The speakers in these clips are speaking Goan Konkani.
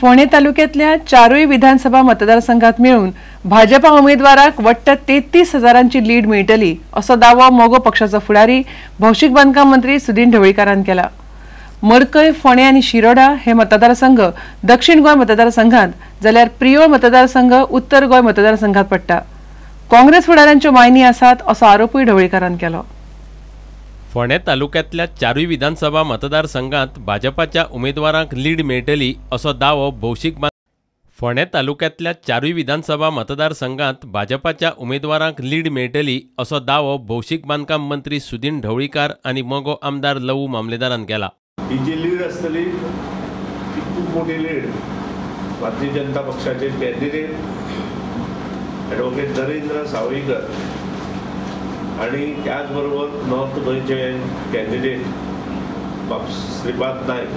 फोंडें तालुक्यांतल्या चारूय विधानसभा मतदारसंघात मेळून भाजपा उमेदवाराक वट्ट 33,000 लीड मेळटली असो दावो मगो पक्षाचो फुडारी भौशीक बांदकाम मंत्री सुदिन ढवळीकारान केला। मडकय, फोंडें आनी शिरोडा हे मतदारसंघ दक्षिण गोंय मतदारसंघात जाल्यार प्रियोळ मतदारसंघ उत्तर गोंय मतदारसंघात पडटा। काँग्रेस फुडाऱ्यांच्यो मायनी आसात असो आरोपूय ढवळीकारान केलो। फोंडें तालुक्यांतल्या चारूय विधानसभा मतदारसंघात भाजपाच्या उमेदवारांक लीड मेळटली असो दावो भौशीक फोंडें तालुक्यांतल्या चारूय विधानसभा मतदारसंघात भाजपाच्या उमेदवारांक लीड मेळटली असो दावो भौशीक बांदकाम मंत्री सुदिन ढवळीकार आनी मगो आमदार लवू मामलेदारान केला। ही जी लीड आसतली ती खूब मोठी लीड भारतीय जनता पक्षाचे कॅन्डिडेट ॲडव्होकेट नरेंद्र सावईकर आणि त्याचबरोबर नॉर्थ गोंयचे कॅन्डिडेट बाब श्रीपाद नायक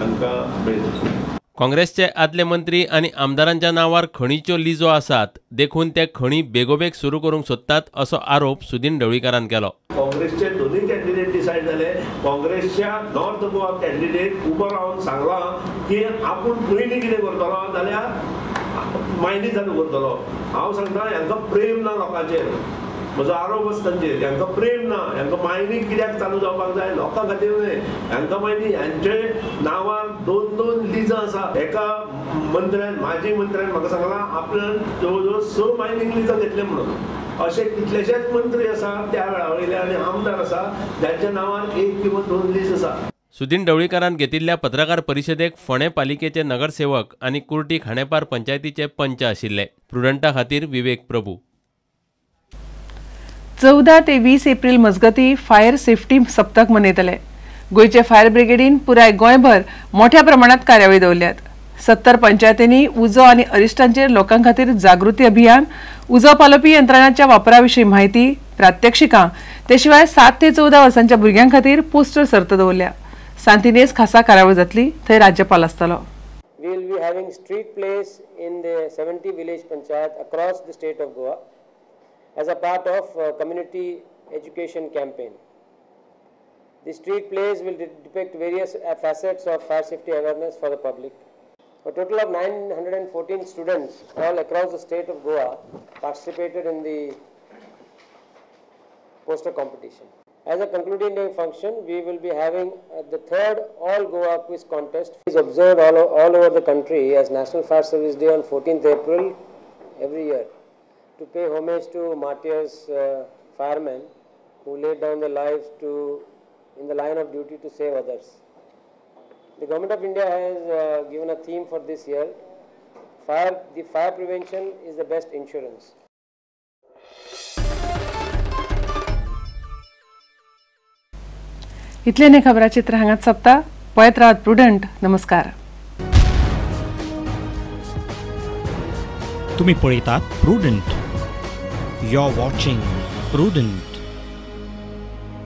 हांकां मेळटली। काँग्रेसचे आदले मंत्री आनी आमदारांच्या नांवार खणीच्यो लिजो आसात देखून ते खणी बेगोबेग सुरू करूंक सोदतात असो आरोप सुदिन ढवळीकारान केलो। काँग्रेसचे दोन्ही कॅन्डिडेट डिसायड जाले। काँग्रेसच्या नॉर्थ गोवा कॅन्डिडेट उबो रावन सांगलां की आपूण पयलीं कितें करतलो जाल्यार मायनी चालू करतलो। हांव सांगता हांकां प्रेम ना लोकांचेर, म्हजो आरोप आसा तांचेर, हांकां प्रेम ना, हांकां मायनी कित्याक चालू जावपाक जाय लोकां खातीर न्हय। हांकां मायनी हांचे नांवार 2-2 लिजां आसा। एका मंत्र्यान, माजी मंत्र्यान म्हाका सांगलां आपल्यान जवळ जवळ 6 मायनींग लिजां घेतले म्हणून। अशे कितलेशेच मंत्री आसा त्या वेळा वयले आनी आमदार आसा जांच्या नांवार 1 किंवा 2 लीज आसा। सुदिन ढवळीकारान घेतिल्ल्या पत्रकार परिशदेक फोंडें पालिकेचे नगरसेवक आनी कुर्टी खांडेपार पंचायतीचे पंच आशिल्ले। प्रुडंटा खातीर विवेक प्रभू। 14 ते 20 एप्रिल मजगती फायर सेफ्टी सप्तक मनयतले। गोंयचे फायर ब्रिगेडीन पुराय गोंयभर मोठ्या प्रमाणात कार्यावळी दवरल्यात। 70 पंचायतींनी उजो आनी अरिश्टांचेर लोकां खातीर जागृती अभियान, उजो पालोवपी यंत्रणांच्या वापरा विशीं म्हायती, प्रात्यक्षिकां, ते शिवाय 7 ते 14 वर्सांच्या भुरग्यां खातीर पोस्टर सर्त दवरल्या। सांतिनेज खासा कार्यावळ जातली, थंय राज्यपाल आसतलो। We will be having street plays in the 70 village panchayat across the state of Goa as a part of community education campaign. The street plays will depict various facets of fire safety awareness for the public. A total of 914 students all across the state of Goa participated in the poster competition. As a concluding day function, we will be having the third All Goa Quiz Contest. It is observed all over the country as National Fire Service Day on 14th April every year, to pay homage to martyrs, firemen who laid down their lives in the line of duty to save others. The Government of India has given a theme for this year: the fire prevention is the best insurance. इतलें न्ही खबराचित्र हांगाच सोंपता। पळयत रावात प्रुडंट। नमस्कार। तुम्ही पळयतात Prudent. You are watching Prudent.